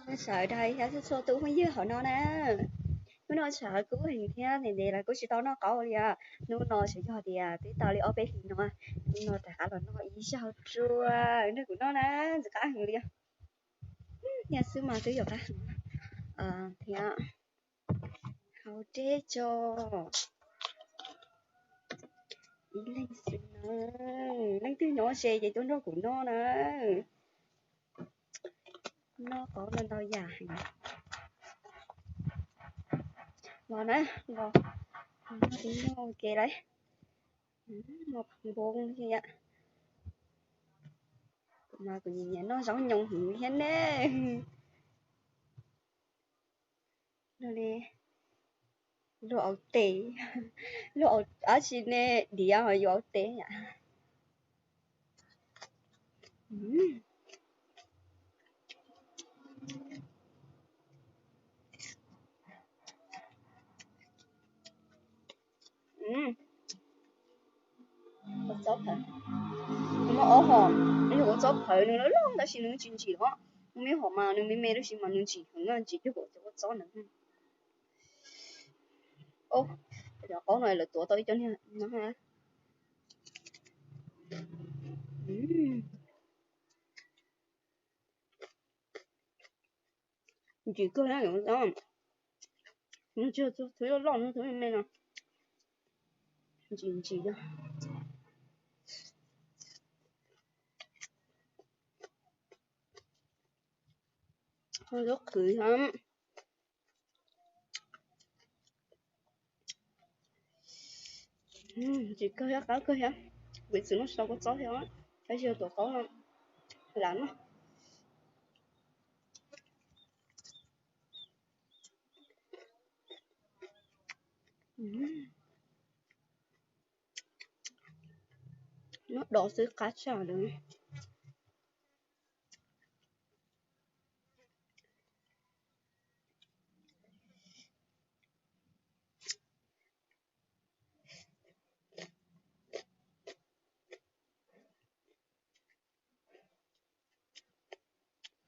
Noj sawv daws thiab txhua txhua tus phooj ywg hauv no na. Hnub no sawv kub heev thiab ntev ntev lawm kuj tsis tau noj qaub li os. Hnub no tsuas yog tias twb tau li ob peb hlis no, hnub no rov qab los noj ib zaug rua. Nrog kuv noj na, ntxim qab heev li os. Nyob xwb mas twb yuav qab heev thiab. Hau deb tso. Ib leeg xwb na, leej twg nyob ze ces tuaj nrog kuv noj na. Noj qaub ntau ntau yam heev. Los na, los noj tib noj ua ke lauj. Npoo thiab. Kuv mas kuv nyiam nyiam noj zaub nyoos heev thiab ne. Luag li, luag au tes, luag au dab tsi ne, diav ho yuav au tes yam. Kua txob phawv, nws muaj ob hom, nws yog kua txob phawv, nws loj loj tab sis nws tsis ntsim os. Muaj ib hom mas nws me me tab sis mas nws ntsim heev, ntsim cuag kua txob ntawd. Cov qaub no lawv tuav tau ib co niag no. Ntsim kawg na, nws tsis yog tus loj loj, tus me me no. Ntsim ntsim. Zaub qhwv thiab. Ntsim kawg thiab qab kawg thiab. Kuv ib txwm noj tsis tau kua txob thiab, tab sis tuav qaub no lam noj. Noj dos xwb qab tshaj lawm.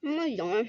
Muaj yoov.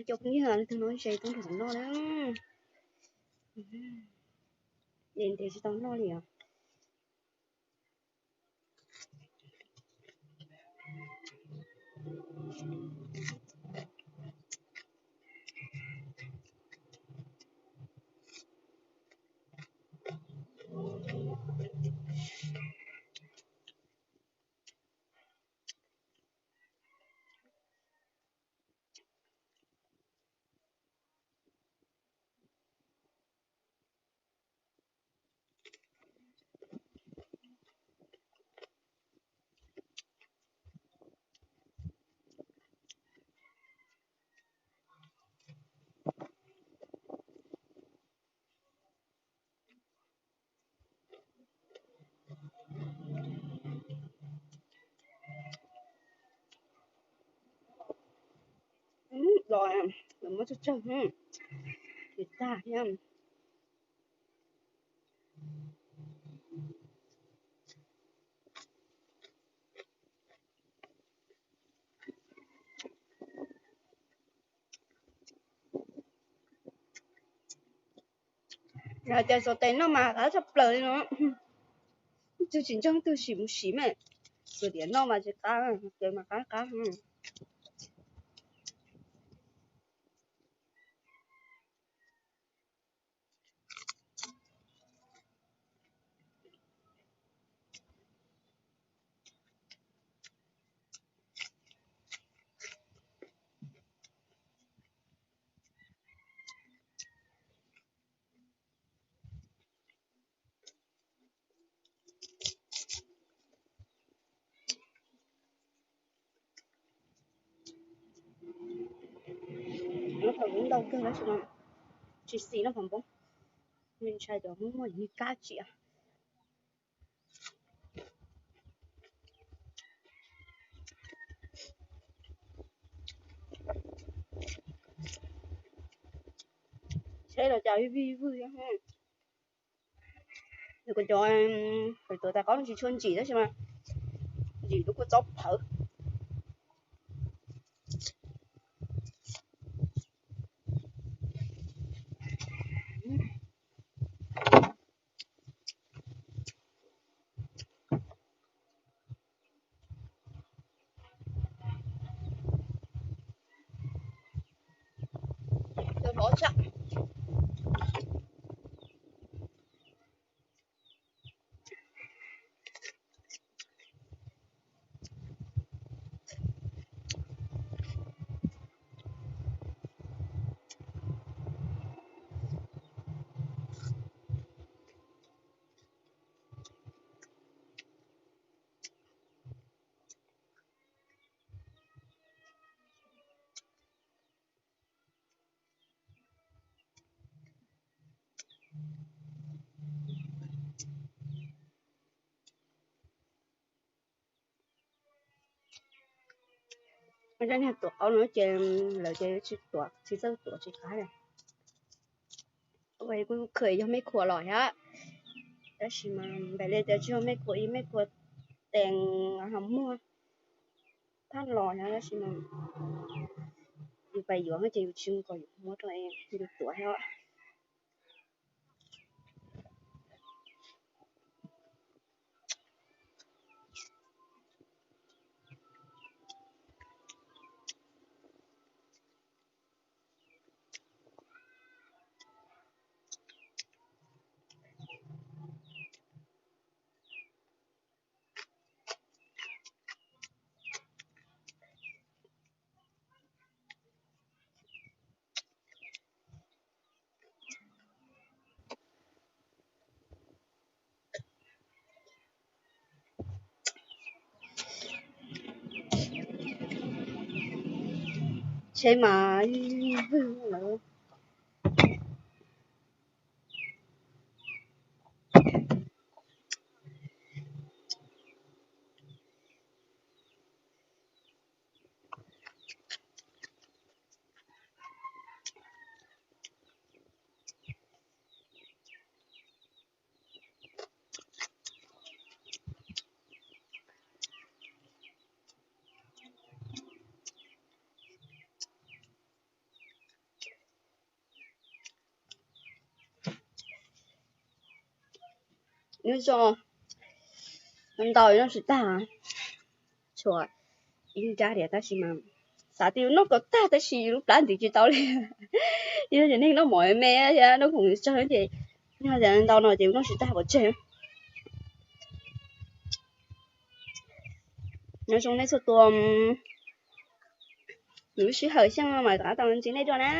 Cov phooj ywg, leej twg nyob ze tuaj nrog kuv noj na. Ntev ntev tsis tau noj li os. Los, los muab tsawg tsawg, ces tag thiab. Hais tias xuas tes noj mas qab tshaj plaws li no. Ib tug tsis ntseeg ib tug sim mus sim mas, xuas tes noj mas tsis qab, tes mas qab qab. Ntau kawg tab sis mas tsis xis noj phom npoob, ntshai cov muaj muaj yim kab tsiav. Tsheb los cas vij vwj vwj. Nws kuj cov, kuv tuav tas qaub tsis tshua ntsim tab sis mas ntsim lub kua txob phawv. Tuav qaub no ces lawv ces tsis tuav, tsis txawj tuav tsis qab li. Kuj khaws yog mej khuam los thiab, tab sis mas npaum li tias tsis yog mej khuam, yog mej khuam tees ho muag thaj los thiab, tab sis mas yus pais yuav ces yus tsis kom yus muab rau yus tuav thiab. Tsheb mas vwj lawm. Nyob zoo, ntau noj tsis tag, tshuav ib nrab diam tab sis mas xav tias noj kom tag tab sis lub plab ntim tsis tau li. Yog tias neeg noj mov me thiab noj khoom tsawg ces noj ntau no ces noj tsis tag pov tseg. Nyob zoo nej txhua tus, lwm lub sij hawm xyoo mam rov qab tau ntxiv nej dua na.